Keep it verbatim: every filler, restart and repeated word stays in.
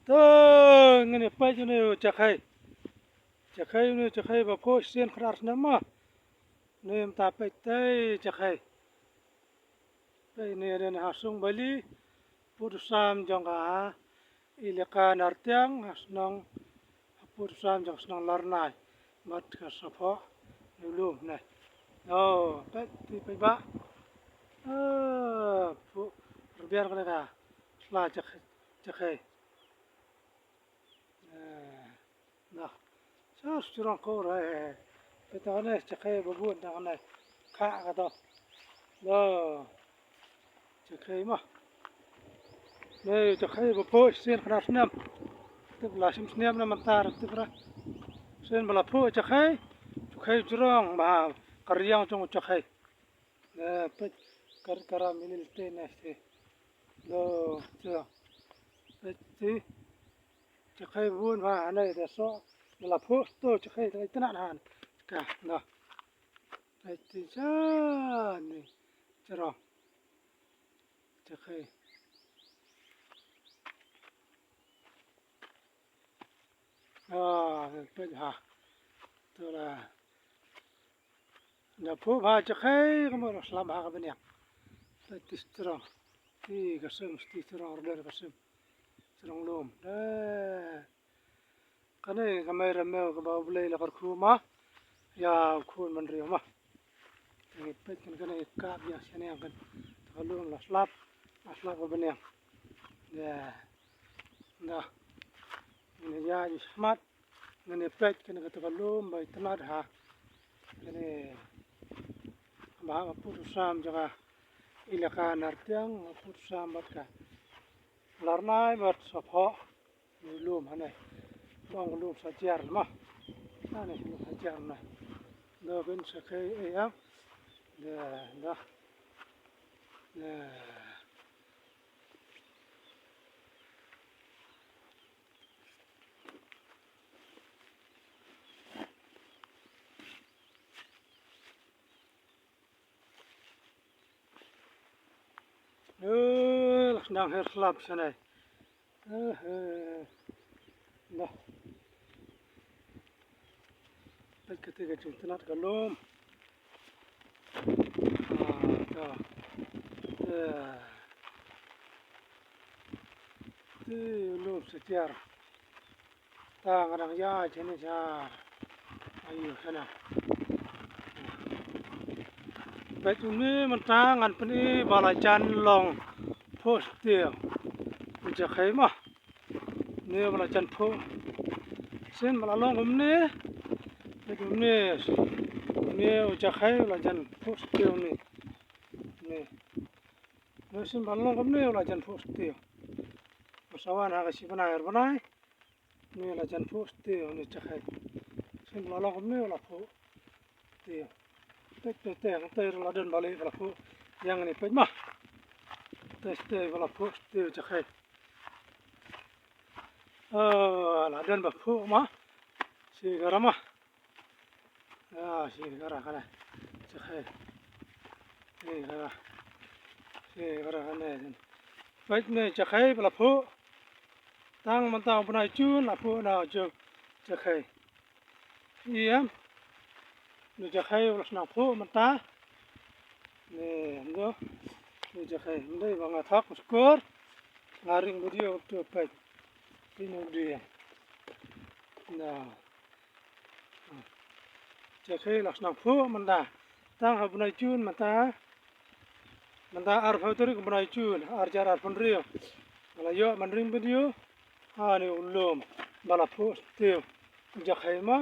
To, ngin ïa peit une u jakhai. Jakhai une u jakhai ba phuh shisien khatar snem ma. Une mynta peit te jakhai. Te une ïa dei ha Sungbaili, pud u sam jong ka ha Ileka Nartiang, ha shnong, ha pud u sam jong shnong Larnai. Mat ka saphoh, ne u lum ne. Oh, peit, ti peit ba. Ah, phuh, rbiar kane ka. Sla jak, jakhai. Eh, nah. Sa jrong ko re. Peit kane jakhai ba bun kane. Ka ka to. Nah. Jakhai ma. Ne jakhai ba phuh shisien khatar snem. Tip la shim snem na mynta tip ra. Shisien ba la phuh jakhai. Jakhai jrong ba ka riang jong jakhai. Ne peit kar kara milil te ne te. Lo, to. Peit te. Jakhai bun ba hangne da so. Ba la phuh to jakhai da itynnat han. Ka na. Peit te ja ne. Jrong. Jakhai. Ah, peit ha. To la. Da phuh ha jakhai ka mut la slap ha ka bniang. Peit te jrong. Te ka sem te jrong, rder ka sem. Jrong lum. Da. Kane ka mei ramew kaba U Blei la kyrkhu ma. Ïa u khun bynriew ma. Te ngi peit kan kane ka kap ïa shane kan. Te ka lum la slap. La slap ka bniang. Ïa. Nda. Ngin ïa ïa smat. Ngin ïa peit kane kata ka lum ba itynnat ha. Kane ba ha pud u sam jong ka Ileka Nartiang, pud u sam bad ka Larnai bad saphoh. Lum hangne. Long lum sa jar ma. Hangne lum sa jar na. Nda bin sa kai eh ya. Nda, nda. Nda. Eh, la sdang her slap shane. Eh, eh. Nah. Peit kata ka jingtynnat ka lum. Ah, ka. Eh. Te lum sa tiar. Ta nga dang ïa jane ja. Ayu sana. Peit une mynta ngan pyni ba la jan long phuh stia. U jakhai ma. Une ba la jan phuh. Sien ba la long kumne. Peit une. Une u jakhai ba la jan phuh stia une. Une. Une sien ba la long kumne ba la jan phuh stia. Ba sa wan ha ka shi bnai ar bnai. Une la jan phuh stia une jakhai. Sien ba la long kumne la phuh stia. Peit peit te, te la don ba la phuh. Ïa ngin peit ma. Te te ba la phuh stia jakhai. Ah, la don ba phuh ma. Shi kara ma. Ah, shi kara kane. Jakhai. Shi kara. Shi kara kane. Peit ne jakhai ba la phuh. Tang mynta u bnai Jun la phuh na u jakhai. Ïa. Ne jakhai ba la sdang phuh mynta. Ne, ne. Ne jakhai. Ne ba nga thok skur. Nga ring video to peit. Peit ne video. Na. Jakhai la sdang phuh mynta. Tang ha bnai Jun mynta. Mynta arphew tarik bnai Jun, ar hajar arphew hynriew. Nga la ïoh ban ring video. Hangne u lum ba la phuh stia. Jakhai ma.